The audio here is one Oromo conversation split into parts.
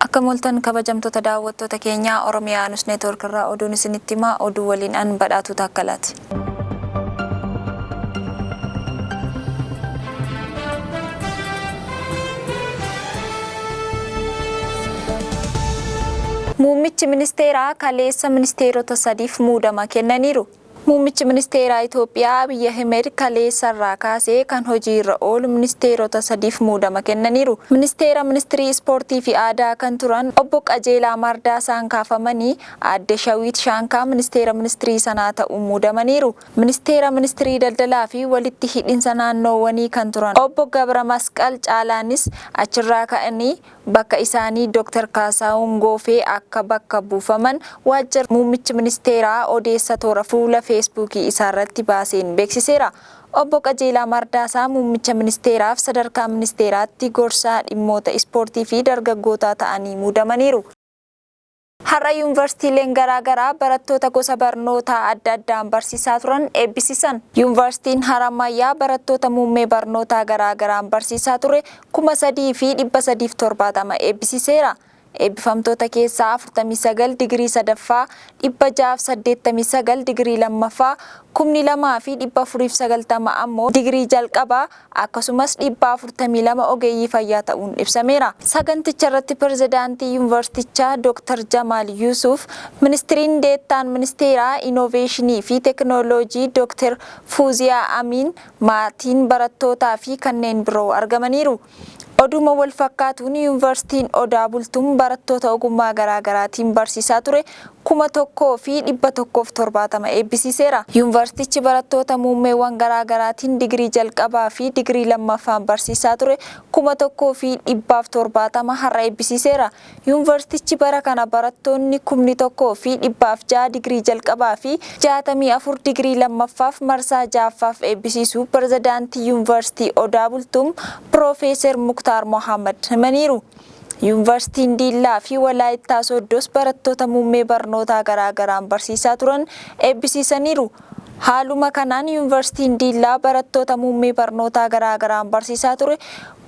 Akkam ooltan kabajamtoota daawwattoota keenyaa Oromiyaa News Network irraa oduun isinitti himaa oduu waliin an badhaatuu taakkalaati. Muummichi ministeeraa kaleessa ministeerota sadiif muudama kennaniiru. Muummichi ministeeraa Itoophiyaa Abiy Ahimed kaleessa irraa kaasee kan hojii irra oolu ministeerota sadiif muudama kennaniiru. Ministeera Ministirii Ispoortii fi Aadaa kan turan Obbo Qajeelaa Mardaasaan kaafamanii Aadde Shawiit Shaankaa ministeera ministirii sanaa ta'uun muudamaniiru. Ministeera Ministirii Daldalaa fi Walitti Hidhinsa Naannoowwanii kan turan Obbo Gabra Masqal Caalaanis achirraa ka'anii bakka isaanii Dr. Kaasaahun Goofee akka bakka buufaman waajjirri muummichi ministeeraa odeessa toora fuula Feesbuukii isaarratti baaseen beeksiseera. Obbo Qajeelaa Mardaasaa muummicha ministeeraaf sadarkaa ministeeraatti gorsaa dhimmoota ispoortii fi dargaggootaa ta'anii muudamaniiru. Har'a yuunivarsiitiileen garaagaraa barattoota gosa barnootaa adda addaan barsiisaa turan eebbisiisan. Yuunivarsiitiin Harammayyaa barattoota muummee barnootaa garaagaraan barsiisaa ture 3370 eebbisiiseera. Eebbifamtoota keessaa 49 digirii sadaffaa, 689 digirii lammaffaa, 2490 ammoo digirii jalqabaa akkasumas 442 ogeeyyii fayyaa ta'uun ibsameera. Saganticha irratti pirezidaantii yuunivarsiitichaa Dr. Jamaal Yuusuf, ministiriin deettaan ministeeraa Inooveeshinii fi Teekinooloojii Dr. Fuuziyaa Amiin, maatiin barattootaa fi kanneen biroo argamaniiru. Oduma wal fakkaatuun yuunivarsiitiin Odaa Bultuun barattoota ogummaa garaagaraatiin barsiisaa ture 1170 eebbisiiseera. Yuunivarsiitichi barattoota muummeewwan garaagaraatiin digirii jalqabaa fi digirii lammaffaan barsiisaa ture 1170 har'a eebbisiiseera. Yuunivarsiitichi bara kana barattoonni 1006 digirii jalqabaa fi 64 digirii lammaffaaf marsaa ja'affaaf eebbisiisuu pirezidaantii yuunivarsiitii Odaa Bultuum Piroofeeser Muktaar Mohaammed himaniiru. Yuunivarsiitiin Diillaa fi Walaayittaa Sooddoos barattoota muummee barnootaa garaagaraan barsiisaa turan eebbisiisaniiru. Haaluma kanaan yuunivarsiitiin Diillaa barattoota muummee barnootaa garaagaraan barsiisaa ture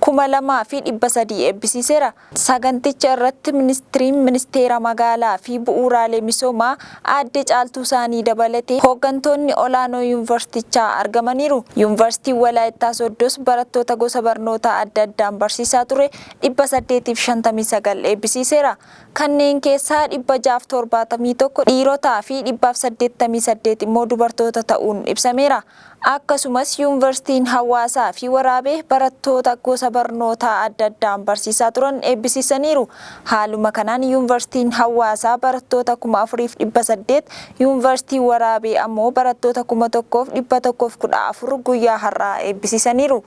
2300 eebbisiiseera. Saganticha irratti ministiriin ministeera magaalaa fi bu'uuraalee misoomaa aadde Caaltuu Saanii dabalatee hooggantoonni olaanoo yuunivarsiitichaa argamaniiru. Yuunivarsiitiin Walaayittaa Sooddoos barattoota gosa barnootaa adda addaan barsiisaa ture 859 eebbisiiseera. Kanneen keessaa 671 dhiirotaa fi 188 immoo dubartoota ta'uun ibsameera. Akkasumas yuunivarsiitiin Hawaasaa fi Waraabee barattoota gosa barnootaa adda addaan barsiisaa turan eebbisiisaniiru. Haaluma kanaan yuunivarsiitiin Hawaasaa barattoota 4800, yuunivarsiitiin Waraabee ammoo barattoota 1114 guyyaa har'aa eebbisiisaniiru.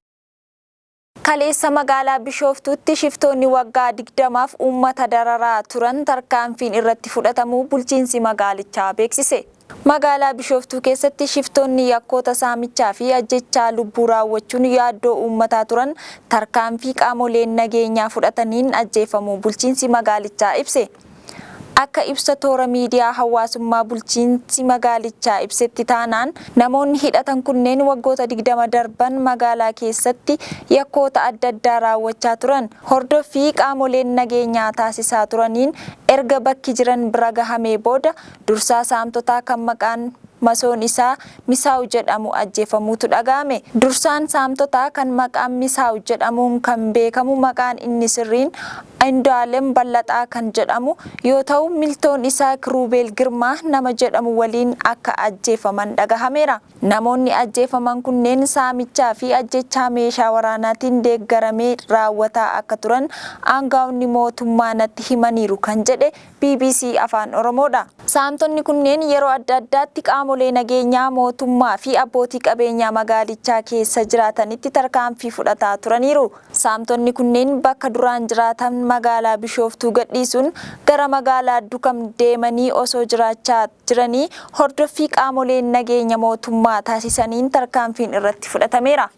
Kaleessa magaalaa Bishooftuutti shiftoonni waggaa 20f uummata dararaa turan tarkaanfiin irratti fudhatamuu bulchiinsi magaalichaa beeksise. Magaalaa Bishooftuu keessatti shiftoonni yakkoota saamichaa fi ajjechaa lubbuu raawwachuun yaaddoo uummataa turan tarkaanfii qaamoleen nageenyaa fudhataniin ajjeefamuu bulchiinsi magaalichaa ibse. Akka ibsa toora miidiyaa hawaasummaa bulchiinsi magaalichaa ibsetti taanaan namoonni hidhatan kunneen waggoota 20 darban magaalaa keessatti yakkoota adda addaa raawwachaa turan. Hordoffii qaamoleen nageenyaa taasisaa turaniin erga bakki jiran bira gahamee booda dursaa saamtotaa kan maqaan masoon isaa Misaaw jedhamu ajjeefamuutu dhaga'ame. Dursaan saamtotaa kan maqaan Misaaw jedhamuun kan beekamu maqaan inni sirriin Andu'aalem Ballaxaa kan jedhamu yoo ta'u miltoon isaa Kiruubeel Girmaa nama jedhamu waliin akka ajjeefaman dhagahameera. Namoonni ajjeefaman kunneen saamichaa fi ajjechaa meeshaa waraanaatiin deeggaramee raawwataa akka turan aangaa'onni mootummaa natti himaniiru kan jedhe BBC Afaan Oromoodha. Saamtonni kunneen yeroo adda addaatti qaamolee nageenyaa mootummaa fi abbootii qabeenyaa magaalichaa keessa jiraatanitti tarkaanfii fudhataa turaniiru. Saamtonni kunneen bakka duraan jiraatan magaalaa Bishooftuu gadhiisuun gara magaalaa Dukam deemanii osoo jiraachaa jiranii hordoffii qaamoleen nageenya mootummaa taasisaniin tarkaanfiin irratti fudhatameera.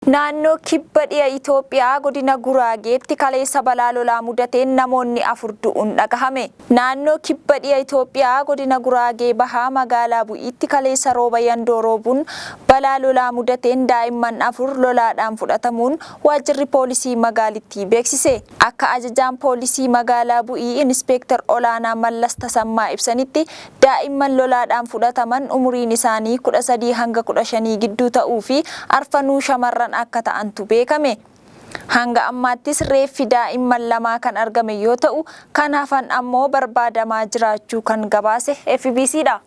Naannoo Kibba Dhiha Itoophiyaa godina Guraageetti kaleessa balaa lolaa mudateen namoonni 4 du'uun dhagahame. Naannoo Kibba Dhiha Itoophiyaa godina Guraagee Bahaa magaalaa Bu'iitti kaleessa rooba yandoo roobuun balaa lolaa mudateen daa'imman 4 lolaadhaan fudhatamuun waajjirri poolisii magaalittii beeksise. Akka ajajaan poolisii magaalaa Bu'ii Inispeektar Olaanaa Mallas Tasammaa ibsanitti daa'imman lolaadhaan fudhataman umuriin isaanii 13 hanga 15 gidduu ta'uu fi arfanuu shamarran akka ta'antu beekame. Hanga ammaattis reeffi daa'imman lamaa kan argame yoo ta'u, kan hafan ammoo barbaadamaa jiraachuu kan gabaase fbc dha.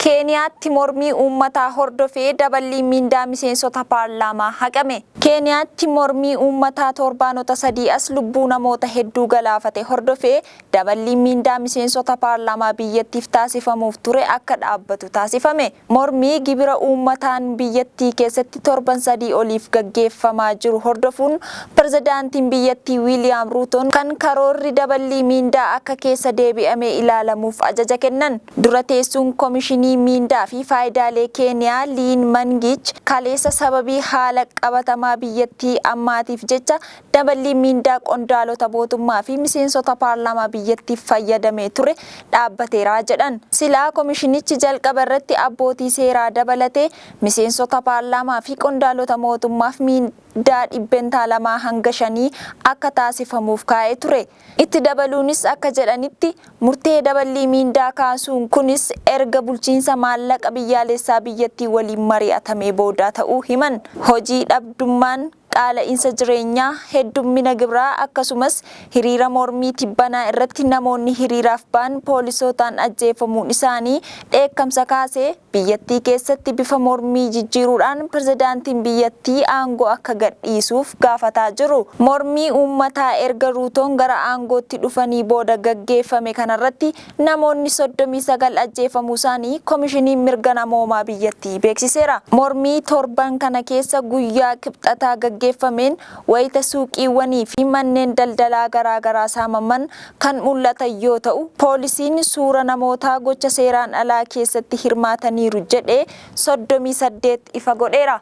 Keeniyaatti mormii uummataa hordofee daballiin miindaa miseensota paarlaamaa haqame. Keeniyaatti mormii uummataa toorbaanota 3 as lubbuu namoota hedduu galaafate hordofee daballiin miindaa miseensota paarlaamaa biyyattiif taasifamuuf ture akka dhaabbatu taasifame. Mormii gibira uummataan biyyattii keessatti torban 3 oliif gaggeeffamaa jiru hordofuun pirezidaantiin biyyattii Wiiliyaam Ruutoon kan karoorri daballii miindaa akka keessa deebi'amee ilaalamuuf ajaja kennan. Dura teessuun komishinii miindaa fi faayidaalee Keeniyaa Liin Mangiich kaleessa sababii haala qabatamaa biyyattii ammaatiif jecha daballiin miindaa qondaalota mootummaa fi miseensota paarlaamaa biyyattiif fayyadamee ture dhaabbateera jedhan. Silaa komishinichi jalqaba irratti abbootii seeraa dabalatee miseensota paarlaamaa fi qondaalota mootummaaf miindaa dhibbentaa 2 hanga 5 akka taasifamuuf kaa'ee ture. Itti dabaluunis akka jedhanitti, murtee daballii miindaa kaasuun kunis erga bulchiinsa maallaqa biyyaalessaa biyyattii waliin mari'atamee booda ta'uu himan. Hojii dhabdummaan, qaala'insa jireenyaa, heddummina gibiraa akkasumas hiriira mormii tibbanaa irratti namoonni hiriiraaf ba'an poolisootaan ajjeefamuun isaanii dheekkamsa kaase biyyattii keessatti bifa mormii jijjiiruudhaan pirezidaantiin biyyattii aangoo akka gadhiisuuf gaafataa jiru. Mormii uummataa erga Ruutoon gara aangootti dhufanii booda gaggeeffame kanarratti namoonni 39 ajjeefamuusaanii komishiniin mirga namoomaa biyyattii beeksiseera. Mormii torban kana keessa guyyaa Kibxataa gaggeeffameen wayita suuqiiwwanii fi manneen daldalaa garaagaraa saamaman kan mul'atan yoo ta'u, poolisiin suura namootaa gocha seeraan alaa keessatti hirmaataniiru jedhe 38 ifa godheera.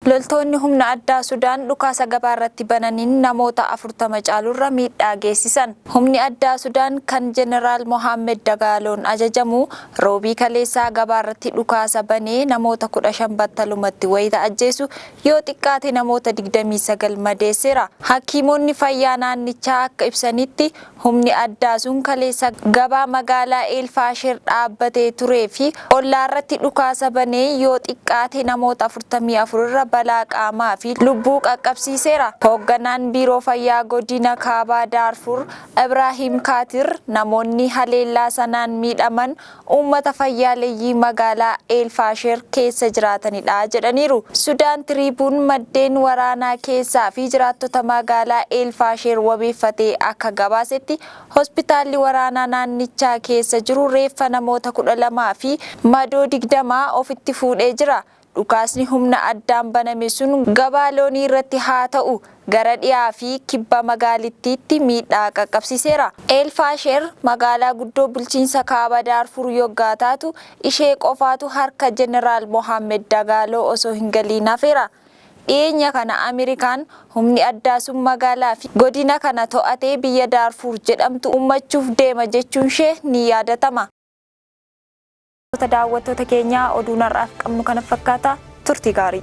Loltoonni humna addaa Sudaan dhukaasa gabaarratti bananiin namoota 40 caalurra miidhaa geessisan. Humni addaa Sudaan kan Jeneraal Mohaammed Dagaaloon ajajamu Roobii kaleessaa gabaarratti dhukaasa banee namoota 15 battalumatti wayita ajjeesu yoo xiqqaate namoota 29 madeesseera. Hakiimonni fayyaa naannichaa akka ibsanitti Humni addaa sun kaleessa gabaa magaalaa Eel Faasher dhaabbatee turee fi ollaarratti dhukaasa banee yoo xiqqaate namoota 44 irra balaa qaamaa fi lubbuu qaqqabsiiseera. Hoogganaan Biiroo Fayyaa Godina Kaabaa Daarfur Ibraahiim Kaatir namoonni haleellaa sanaan miidhaman uummata fayyaaleyyii magaalaa Eel Faasher keessa jiraatanidha jedhaniiru. Sudaan Tiriibuun maddeen waraanaa keessaa fi jiraattota magaalaa Eel Faasher wabeeffatee akka gabaasetti, hospitaalli waraanaa naannichaa keessa jiru reeffa namoota 12 fi madoo 20 ofitti fuudhee jira. Dhukaasni humna addaan baname sun gabaa loonii irratti haa ta'u gara dhiyaa fi kibba magaalittiitti miidhaa qaqqabsiiseera. Eel Faasher magaalaa guddoo bulchiinsa Kaaba Daarfur yoggaa taatu ishee qofaatu harka Jeneraal Mohaammed Dagaaloo osoo hin galiin hafeera. Dhiyeenya kana Ameerikaan humni addaa sun magaalaa fi godina kana to'atee biyya Daarfuur jedhamtu uummachuuf deema jechuunshee ni yaadatama. Daawwattoota keenyaa oduun har'aaf qabnu kana fakkaata. Turtii gaarii.